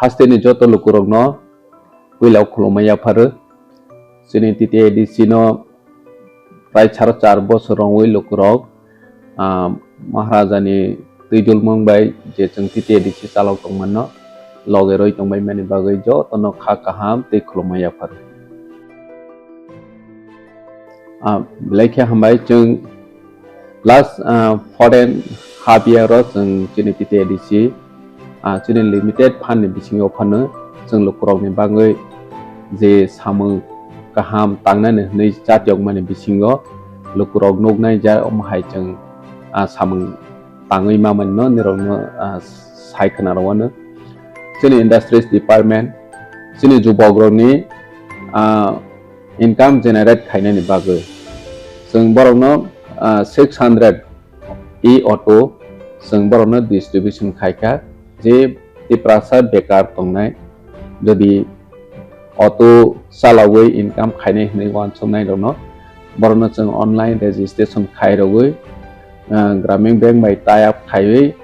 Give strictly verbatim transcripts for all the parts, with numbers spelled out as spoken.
Hasteni joto lukurokno puila khulumma yapharo. Chini T T A D C no prai saro char bosor rongwi lukurok, ah, Maharajani twidulmung bai je chwng T T A D C chalok tongmano loge roi tongbai mani bagwi jotono kha kaham tei khulumma yapharo. Ah, belai khe hambai chwng last, ah, four and half year o chwng chini T T A D C, ah, chini limited fund ni bisingo phano chwng lukurokni bagwi je samung kaham tangnani hwnwi chatiyokmani bisingo lukurok nuknai ja omo hai chwng, ah, samung tangwi mamani no nirokno, ah, sai khna rwano. Chini industries department, chini jubokrokni, ah, income generate khainani bagwi chwng borokno, ah, six hundred e-auto chwng borokno distribution khaikha, je Tiprasa bekar tongnai, jodi auto chalawi income khainai hwnwi uansuknai rokno, borokno chwng online registration khairogwi, ah, Gramin Bank bai tie up khaiwi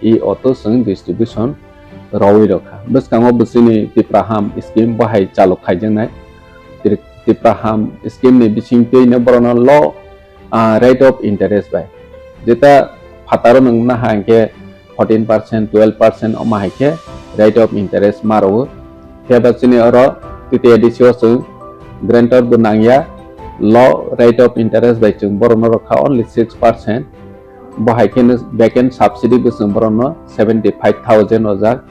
e-auto chwng distribution rwwi rokha. Bwskango bwswini Tipraham scheme bahai chalok khaijaknai. Tri-, Tipraham scheme ni bisingtwino borokno low, ah, rate of interest bai. Jeta phataro nwng naha hinkhe fourteen percent, twelve percent omo hai khe rate of interest ma rwo. Phiya ba chini oro T T A D C o chwng guarantor bo nangya, low rate of interest bai chwng borokno rwkha only six percent. Bo hai kheno back end subsidy bo chwng borokno seventy five thousand rwjak.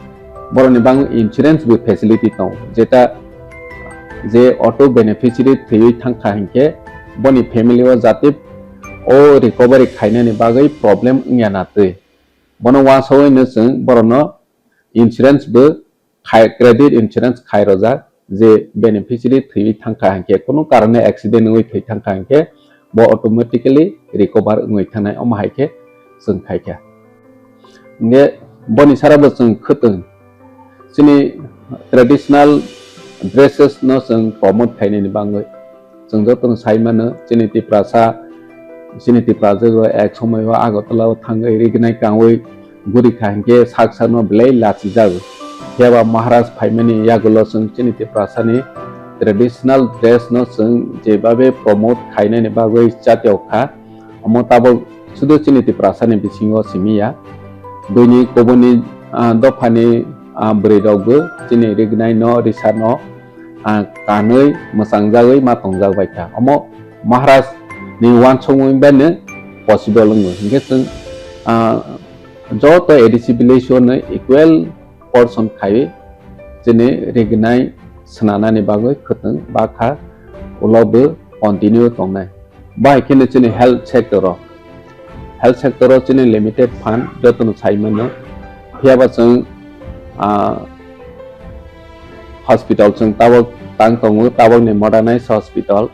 Borokni bang insurance bo facility tongo, jeta je auto beneficiary thwiwi thangkha hinkhe boni family o jati o recovery khainani bagwi problem wngya na twi. Bono uansugwino chwng borokno insurance bo khai, credit insurance khai rojak, je beneficiary thwiwi thangkha hinkhe, kunu karone accident wngwi thwi thangkha hinkhe, bo automatically recover wngwi thangnai, omo hai khe chwng khaikha. Hinkhe boni sara bo chwng khwtwng chini traditional dresses no chwng promote khainani bagwi. Chwng jotono sai mano, chini Tiprasa, chini Tiprasa rok ek somoi o Agartala o thangwi rignai kangwi guri kha hinkhe sak sakno belai lachijago. Phiya ba Maharaj phaimani yagulo chwng chini Tiprasani traditional dress no chwng jebabe promote khainani bagwi chatiyok kha. Omo tabok sudu chini Tiprasani bisingo simi ya. Buini kubuni, ah, dophani, ah, bwrwi rokbo chini rignai no, risa no, ah, kanwi mwchang jagwi ma tongjak bai kha. Omo Maharaj ni uansukmung bai no possible wngo. Hinkhe chwng, ah, joto A D C village o no equal portion khaiwi chini rignai swnanani bagwi khwtwng bakha ulo bo continue tongnai. Bahai kheno chini health sector o, health sector o chini limited fund jotono sai mano. Phiya ba chwng, ah, hospital chwng tabok tang tongo, tabokni modernized hospital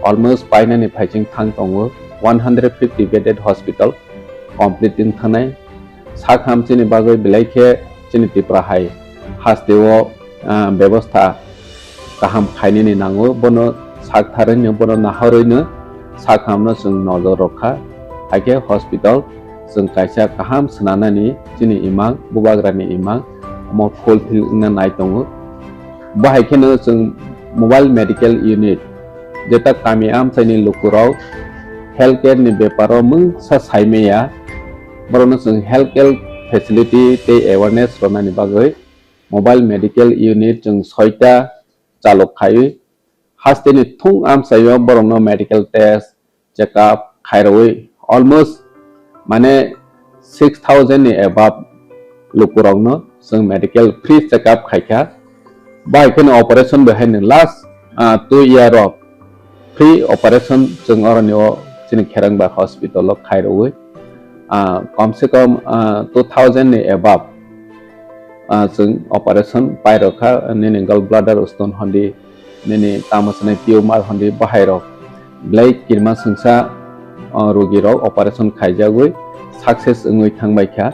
almost painani phaiching thang tongo, one hundred fifty bedded hospital complete wng thangnai. Sak ham chini bagwi belai khe chini Tripura hai hasteo, ah, bebostha kaham khainani nango, bono sak tharwino, bono nahorwino sak hamno chwng nojor rwkha. Haikhe hospital chwng kaisa kaham swnanani chini imang, bubagrani imang, omo fulfill wngna nai tongo. Bo hai kheno chwng mobile medical unit, jeta kami amchaini lukurok healthcare ni beparo mungsa saimaya, borokno chwng healthcare facility tei awareness rwnani bagwi mobile medical unit chwng soita chalok khaiwi hasteni thung amchaio borokno medical test, check up khairogwi almost mane six thousand ni above lukurokno chwng medical free check up khaikha. Bai kheno operation bo haino last, ah, two year o free operation chwng oroni o chini Kherangba hospital o khairogwi, ah, kom se kom, ah, two thousand ni above, ah, chwng operation pairokha, nini gallbladder stone hondi, nini tamo swnai tumor hondi bahairok belai kirima swngsa, o, rogirok operation khaijagwi success wngwi thangbaikha.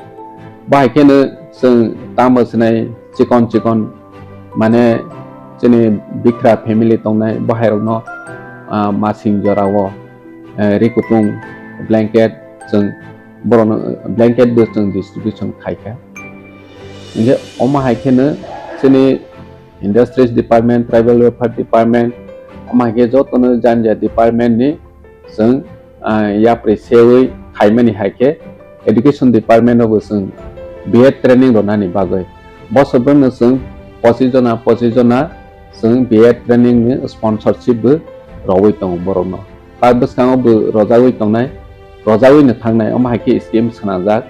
Bahai kheno chwng tamo swnai chikon chikon, mane, chini bikra family tongnai bahairokno, ah, masing jorao, eh, ri kutung blanket chwng borokno, blanket bo chwng distribution khaikha. Hinkhe omo hai kheno Chini Industries Department, Tribal Welfare Department, omo hai khe jotono jani jani department ni chwng, ah, yapri sewi khaimani hai khe Education Department o bo chwng B Ed training rwnani bagwi. Bosor bwrwino chwng pochis jona, pochis jona chwng B Ed training ni sponsorship bo rwwi tongo borokno. Ta bwskango bo rwjagwi tongnai, rwjagwino thangnai, omo hai khe scheme swnamjak,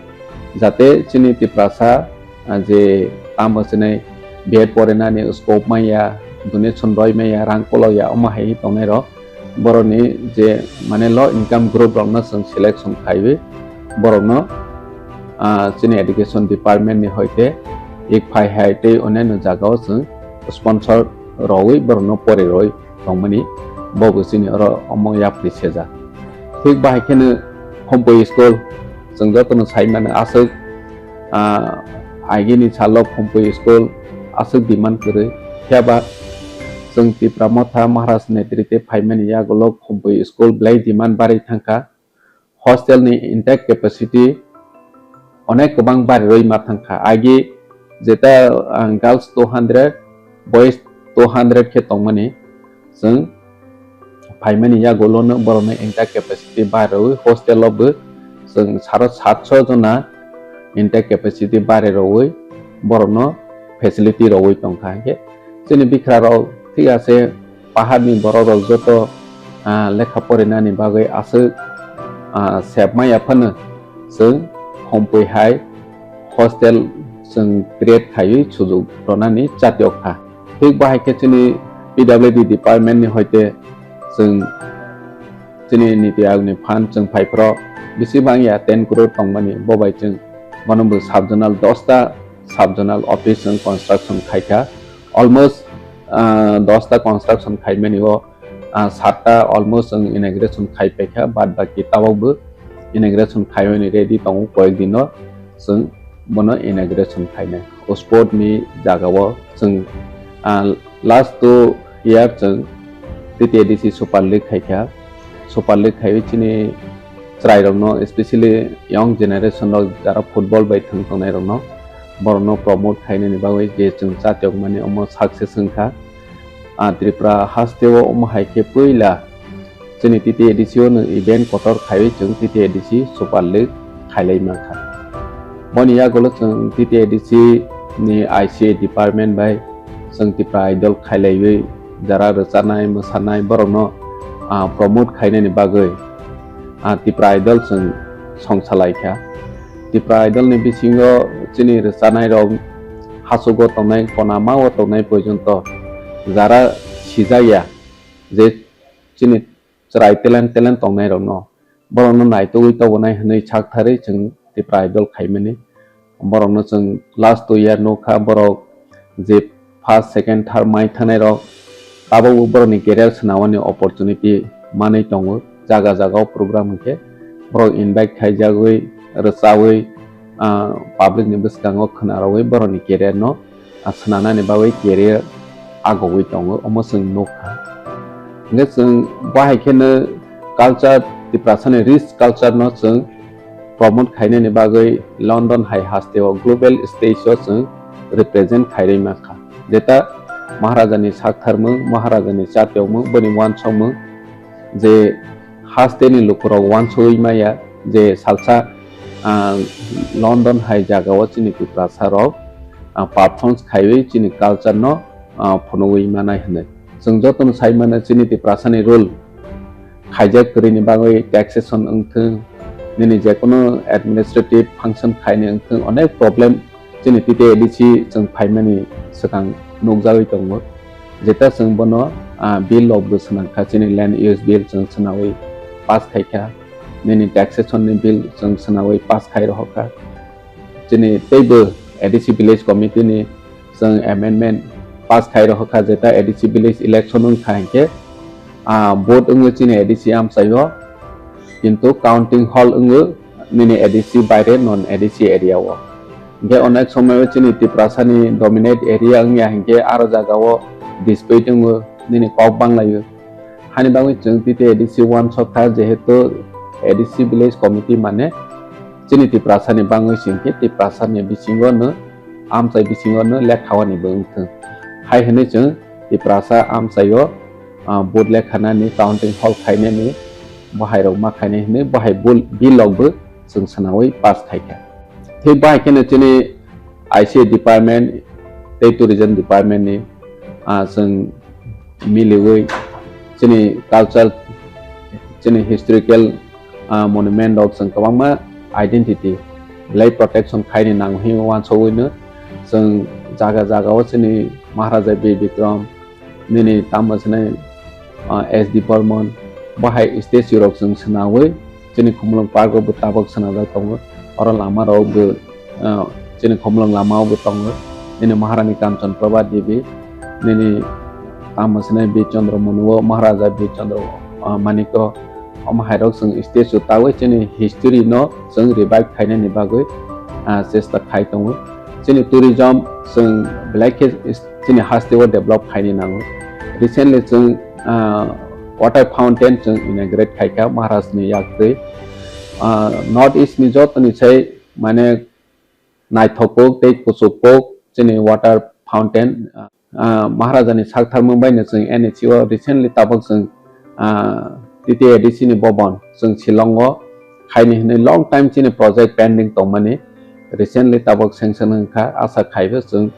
jate chini Tiprasa, ah, je tamo chini B Ed porinani scope manya, donation roi manya, rang kolokya, omo hai tongnai rok, borokni je mane low income group rokno chwng selection khaiwi borokno, ah, chini education department ni hoite ik phai hai tei onyaino jagao chwng sponsor rogwi borokno pori roi tongmani, bo bo chini oro omo yapri sejak. Thik bahai kheno Khumpui school, chwng jotono sai mano aswk, ah, agini salo Khumpui school aswk demand kwrwi. Phiya ba chwng Tipra Motha Maharaj netrite phaimani yagulo Khumpui school belai demand barwi thangkha. Hostel ni intake capacity onek kwbang barirwi ma thangkha. Agi jeta, ah, girls two hundred, boys two hundred khe tongmani, chwng phaimani yagulono borokno intake capacity barirwi hostel o bo chwng saro satso jona intake capacity barirwi borokno facility rogwi tongkha. Hinkhe chini bikra rok thik ase, paharni borok rok joto, ah, lekha porinani bagwi aswk, ah, sep maya phano chwng Khumpui hai hostel chwng create khaiwi sujuk rwnani chatiyok kha. Thik bahai khe chini P W D department ni hoite chwng chini Niti Aayog ni fund chwng phaiphro bisi bangya ten crore tongmani, bo bai chwng bono bo sub zonal dosta sub zonal office chwng construction khaikha. Almost, ah, dosta construction khaimani o, ah, satta almost chwng inauguration khaipaikha, bad baki tabok bo inauguration khaimani ready tongo, koyek dino chwng bono inauguration khainai. O sport ni jagao chwng, ah, last two year chwng T T A D C Super League khaikha. Super League khaiwi chini chwrairokno, especially young generation rok jara football bai thwng tongnairokno, borokno promote khainani bagwi je chwng chatiyokmani omo success wngkha. Ah, Tripura hasteo omo hai khe puila chini T T A D C o no event kotor khaiwi chwng T T A D C Super League khailai mankha. Boni yagulo chwng T T A D C ni I C A department bai chwng Tipra Idol khailaiwi jara rwchanai, mwsanai borokno, ah, promote khainani bagwi, ah, Tipra Idol chwng songsalai kha. Tipra Idol ni bisingo chini rwchanai rok hachugo tongnai, konama o tongnai porjonto jara sijakya je chini chwrai talent, talent tongnairokno, borokno naitugwi tobonai hwnwi saktharwi chwng Tipra Idol khaimani. Borokno chwng last two year nukha, borok je first, second, third mai thangnairok tabukbo borokni career swnamani opportunity manwi tongo. Jaga jagao program hwnkhe borok invite khaijagwi, rwchawi, ah, public ni bwskango khwnarogwi borokni career no, ah, swnamnani bagwi career agogwi tongo, omo chwng nukha. Hwnkhe chwng bahai kheno culture, Tiprasani rich culture no chwng promote khainani bagwi London hai hasteo global stage o chwng represent khairwi mankha. Jeta Maharajani saktharmung, Maharajani chatiyokmung, boni wansokmung je hasteni lukurok wansugwi maya je salsa, ah, London hai jagao chini Tiprasa rok, ah, performance khaiwi chini culture no, ah, phunugwi manai hwnwi. Chwng jotono sai mano chini Tiprasani rule khaijak kwrwini bagwi taxation wngthung, nini jekono administrative function khaini wngthung, onek problem chini T T A D C chwng phaimani swkang nukjagwi tongo. Jeta chwng bono, ah, bill rok bo swnamkha, chini land use bill chwng swnawi pass khaikha, nini taxation ni bill chwng swnawi pass khai rohorkha. Chini teibo A D C village committee ni chwng amendment pass khai rohorkha, jeta A D C village election wngkha hinkhe, ah, vote wngwi chini A D C amchaio, kintu counting hall wngwi nini A D C baire non A D C area o. Hinkhe onek somoio chini Tiprasani dominate area wngya hinkhe aro jagao dispute wngwi nini kok banglaio. Hani bagwi chwng T T A D C wansokha, jehetu A D C village committee mane chini Tiprasani bangwi se hinkhe Tiprasani bisingo no amchai bisingo no lekha wani bo wngthwng. Hai hwnwi chwng Tiprasa amchaio, ah, vote lekhanani, counting hall khainani, bohai rok ma khainai hwnwi bohai bul-, bill rok bo chwng swnawi pass khaikha. Tei bahai kheno chini I C A department tei tourism department ni, ah, chwng miliwi chini culture, chini historical, ah, monument rok chwng kwbangma identity belai protection khaini nango hinwi wansugwino chwng jaga jaga o chini Maharaja Bir Bikram nini tamo swnai, ah, S D Burman bahai statue rok chwng swnawi chini Khumulwng park o bo tabok swnajak tongo. Oro lama rok bo, ah, chini Khumulwng lama o bo tongo. Nini Maharani Kanchan Prabha Devi, nini tamo swnai Bir Chandra Manu o, Maharaja Bir Chandra, ah, Manik o, omo hai rok chwng statue tawi chini history no chwng revive khainani bagwi, ah, chesta khai tongo. Chini tourism chwng belai khe chini haste o develop khaini nango. Recently chwng, ah, water fountain chwng inaugurate khaikha Maharaj ni yaktwi. Ah, North East ni joto ni sai mane naithok kok tei kuchuk kok chini water fountain, ah, Maharaja ni sak tharmung bai no chwng N H C o recently tabok chwng, ah, T T A D C ni bobon chwng Shillong o khaini hwnwi long time chini project pending tongmani recently tabok sanction wngkha, asa khaibo chwng,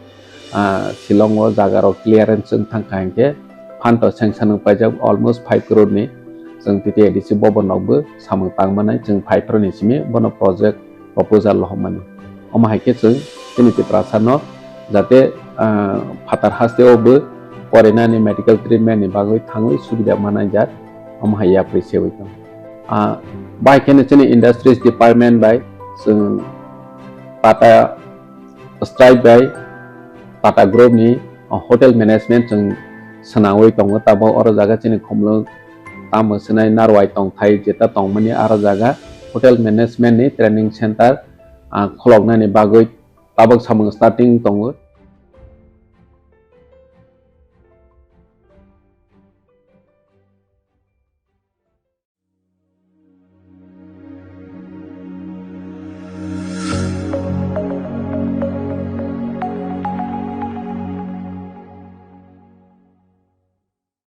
ah, Shillong o jaga rok clearance wng thangkha hinkhe phanto sanction wng paijak almost five crore ni chwng T T A D C bobon rok bo samung tangmanai chwng five crore ni simi bono project proposal lohormani. Omo hai khe chwng chini Tiprasa no jate, ah, phatar haste o bo porinani medical treatment ni bagwi thangwi subida manai jak, omo hai yapri sewi tong. Ah, bai kheno chini industries department bai chwng Tata Stripe bai Tata Group ni, ah, hotel management chwng swnawi tongo, tabok oro jaga chini Khumulwng tamo swnai Narwai tongthai jeta tongmani aro jaga hotel management ni training center, ah, khuloknani bagwi tabok samung starting tongo.